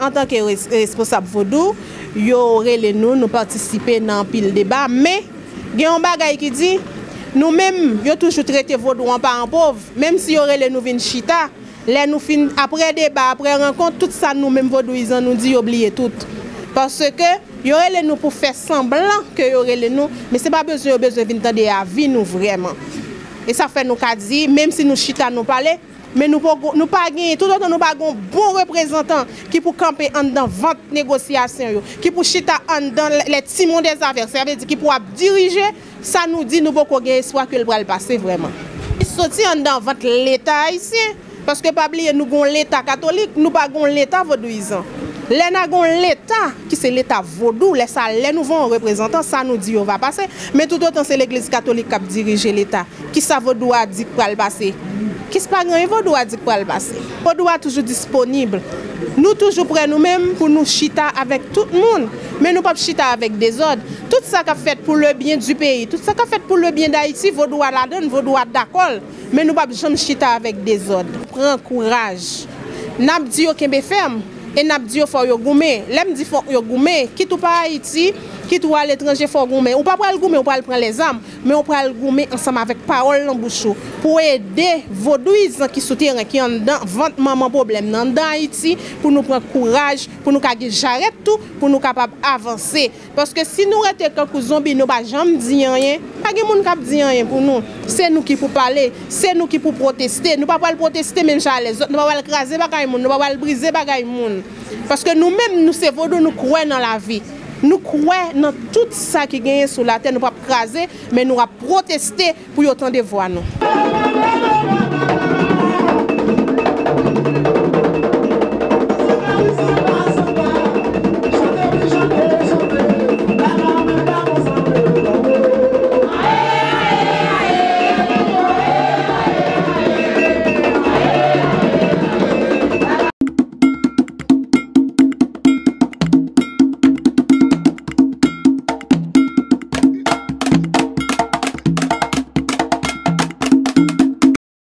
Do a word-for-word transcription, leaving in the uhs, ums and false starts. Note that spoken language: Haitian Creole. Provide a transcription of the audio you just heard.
Antanke res- responsab vodou, yo rele nou, nou patisipe nan anpil deba, men gen yon bagay ki di, nou menm, yo toujou trete vodou an paran pòv, menm si yo rele nou vin chita, lè nou fin, apre deba, apre rankont, tout sa nou menm vodouyizan nou di, yo bliye tout. Paske yo rele nou pou fè sanblan ke yo rele nou, men se pa bezwen yo bezwen vin tande avi nou vrèman. E sa fè nou ka di, menm si nou chita, nou pale, men nou poko, nou pa genyen, toutotan nou pa gen yon bon reprezantan ki pou kanpe anndan vant negosyasyon yo, ki pou chita anndan lè, lè timon dè zafè, sa vle di ki pou ap dirije, sa nou di nou poko gen espwa ke l pral pase vrèman. Li soti anndan vant Leta ayisyen, paske pa bliye nou gon Leta katolik, nou pa gon Leta vodouyizan. Lè n a gon Leta ki se Leta vodou, lè sa, lè nou voye yon reprezantan, sa nou di yo va pase, men toutotan se legliz katolik k ap dirije Leta. Kisa vodou a di k pral pase? Kis pa gen anyen vodou a di k pral pase? Vodou a toujou disponib. Nou toujou prè nou menm pou nou chita avèk tout moun, men nou p ap chita avèk dezòd. Tout sa k ap fèt pou le byen di peyi, tout sa k ap fèt pou le byen d Ayiti, vodou a ladan l, vodou a dakò l, men nou p ap janm chita avèk dezòd. Pran kouraj. N ap di yo kenbe fèm e n ap di yo fò yo goumen. Lè m di fòk yo goumen, kit ou pa Ayiti, kit ou aletranje, fò w goumen. Ou pa pral goumen, ou pral pran lèzam, men ou pral goumen ansanm avèk pawòl nan bouch ou pou ede vodouyizan ki sou teren, ki anndan vant manman pwoblèm nan, anndan Ayiti, pou nou pran kouraj, pou nou ka gen jarèt tou, pou nou kapab avanse. Paske si nou rete tankou zonbi, nou pa janm di anyen, pa gen moun k ap di anyen pou nou. Se nou ki pou pale, se nou ki pou pwoteste. Nou pa pral pwoteste menm jan a lèzòt, nou pa pral kraze bagay moun, nou pa pral brize bagay moun. Paske nou menm, nou se vodou, nou kwè nan lavi. Nou kwè nan tout sa ki genyen sou latè, nou p ap kraze, men nou ap pwoteste pou yo tande vwa nou.